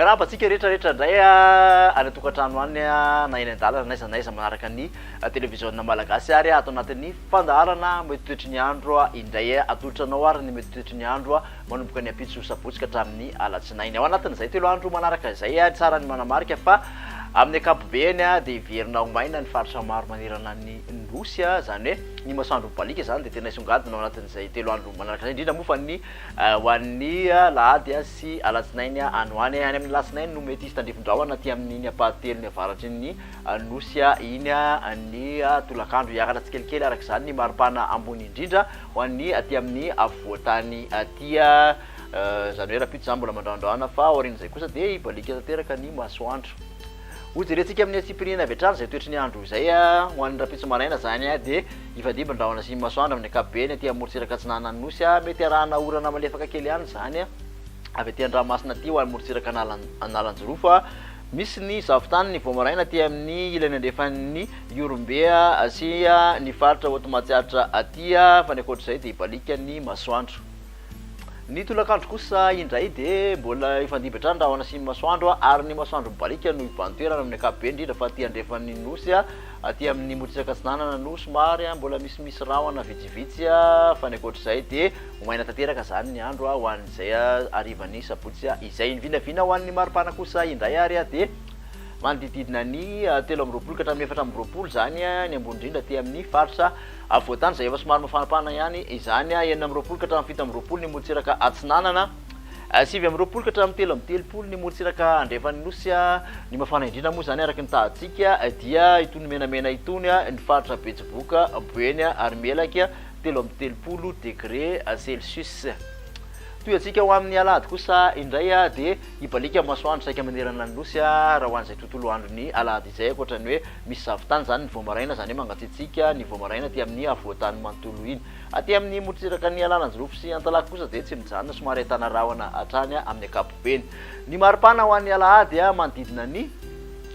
Miarahaba antsika rehetra rehetra indray any an-tokantrano any na eny an-dalana na aiza na aiza manaraka ny televiziona malagasy ary ato anatin'ny fandaharana mety toetry ny andro indray. Atolotra anao ary ny mety toetry ny andro manomboka ny ampitso sabotsy ka hatramin'ny alatsinainy. Ao anatin'izay 3 andro manaraka izay, tsara ny manamarika fa amin'ny ankapobeny dia hiverina ho maina ny faritra maro manerana ny Nosy, izany hoe ny masoandro mibaliaka izany dia tena hisongadina ao anatin'izay 3 andro manaraka izay, indrindra moa fa ny ho an'ny alahady sy alatsinainy any ho any. Any amin'ny alatsinainy no mety hisy tandrifin-drahona aty amin'iny ampahatelony avaratry ny Nosy iny ny tolakandro. Hiakatra tsikelikely araka izany ny maripana ambony indrindra ho an'ny aty amin'ny afovoan-tany aty. Izany hoe rahampitso izany mbola mandrahondrahona fa aorian'izay kosa dia hibaliaka tanteraka ny masoandro. Hojerentsika amin'ny antsipiriany avy hatrany izay toetry ny andro izay. Ho an'ny rahampitso maraina izany dia hifandimby ny rahona sy ny masoandro amin'ny ankapobeny aty amorontsiraka atsinanan'ny Nosy. Mety arahana orana malefaka kely ihany izany avy aty an-dranomasina aty ho an'ny morontsiraka Analanjirofo. Misy ny zavon-tany ny vao maraina aty amin'ny ilany andrefan'ny Ihorombe sy ny faritra Haute Matsiatra aty fa ny ankoatr'izay dia hibaliaka ny masoandro. Ny tolakandro kosa indray dia mbola hifandimby hatrany rahona sy ny masoandro ary ny masoandro mibaliaka no hibahan-toerana amin'ny ankapobeny indrindra fa aty andrefan'ny Nosy aty amin'ny morontsiraka atsinanana no somary mbola misimisy rahona vitsivitsy fa ny ankoatr'izay dia ho maina tanteraka izany ny andro ho an'izay harivan'ny sabotsy izay. Ny vinavina ho an'ny maripana kosa indray ary dia manodidididina ny 23 ka hatramin'ny 24 izany ny ambony indrindra aty amin'ny faritra afovoan-tany izay efa somary mafanapana ihany izany, 26 ka hatramin'ny 27 ny morontsiraka atsinanana, 29 ka hatramin'ny 33 ny morontsiraka andrefan'ny Nosy. Ny mafana indrindra moa izany araka ny tahantsika dia itony menamena itony ny faritra Betsiboka, Boeny ary Melaky, 33 degré celsius. Tohiantsika ho amin'ny alahady kosa indray dia hibaliaka ny masoandro saika manerana ny Nosy raha ho an'izay tontolo andron'ny alahady izay, ankoatra ny hoe misy zavon-tany izany ny vao maraina, izany hoe mangatsiatsiaka ny vao maraina aty amin'ny afovoan-tany manontolo iny. Aty amin'ny morontsiraka ny Analanjirofo sy Antalaha kosa dia tsy mijanona, somary ahitana rahona hatrany amin'ny ankapobeny. Ny maripana ho an'ny alahady manodidina ny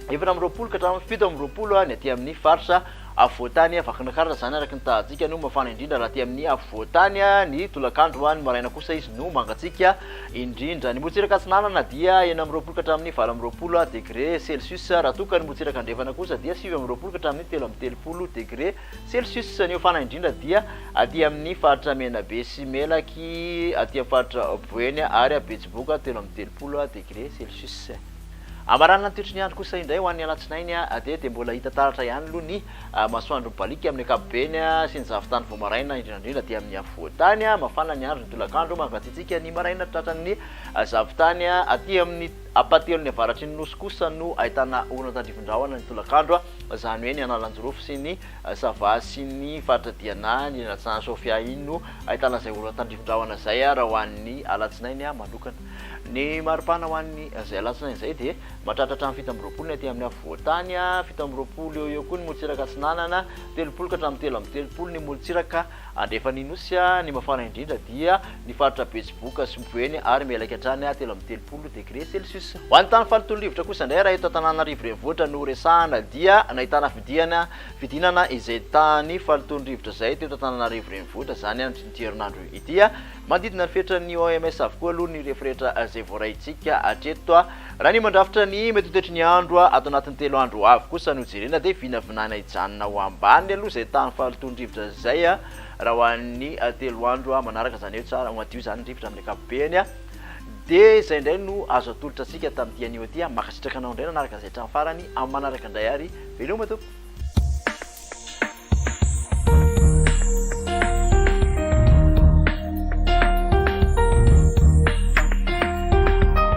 24 ka hatramin'ny 27 ny aty amin'ny faritra Afovoan-tany, Vakinankaratra izany araka ny tahajika no mafana indrindra raha aty amin'ny afovoan-tany ny tolakandro, ny maraina kosa izy no mangatsiaka indrindra. Ny morontsiraka atsinanana dia 26 ka hatramin'ny 28 degre celsius, raha toa ka ny morontsiraka andrefana kosa dia 29 ka hatramin'ny 33 degre celsius. Ny mafana indrindra dia aty amin'ny faritra Menabe sy Melaky, aty amin'ny faritra Boeny ary Betsiboka, 33 degre celsius. Hamaranana ny toetry ny andro kosa indray ho an'ny alatsinainy dia dia mbola hita taratra ihany aloha ny masoandro mibaliaka amin'ny ankapobeny sy ny zavon-tany vao maraina indrindra indrindra aty amin'ny afovoan-tany. Mafana ny andro ny tolakandro, mangatsiatsiaka ny maraina tratran'ny zavon-tany. Aty amin'ny ampahatelon'ny avaratry ny Nosy kosa no ahitana orana tandrifin-drahona ny tolakandro, izany hoe ny Analanjirofo sy ny Sava sy ny faritra Diana, ny Atsinanana Sofia iny no ahitana izay orana tandrifin-drahona izay raha ho an'ny alatsinainy manokana. Ny maripana ho an'ny izay alatsinainy izay dia mahatratra hatramin'ny 27 ny aty amin'ny afovoan-tany, 27 eo eo koa ny morontsiraka atsinanana, 30 ka hatramin'ny 33 ny morontsiraka andrefan'ny Nosy. Ny mafana indrindra dia ny faritra Betsiboka sy Boeny ary mialaika hatrany 33 degre celsius. Ho an'ny tany faloton'ny rivotra kosa indray raha eto Antananarivo renivohitra no resahana dia nahitana fidiana fidinana izay tany faloton'ny rivotra izay teto Antananarivo renivohitra izany ity herinandro ity. Manodidina ny fetran'ny OMS avokoa aloha ny refy rehetra izay voaraintsika hatreto. Raha ny mandrafitra ny mety ho toetry ny andro ato anatin'ny 3 andro ho avy kosa no jerena dia vinavinana hijanona ho ambany aloha izay tahan'ny fahalotoan-drivotra izay raha ho an'ny 3 andro manaraka, izany hoe tsara madio izany ny rivotra amin'ny ankapobeny. Dia izay indray no azo atolotra antsika tamin'ity anio ity. Mankasitraka anao indray nanaraka izay hatramin'ny farany. Amin'ny manaraka indray ary veloma tompoko.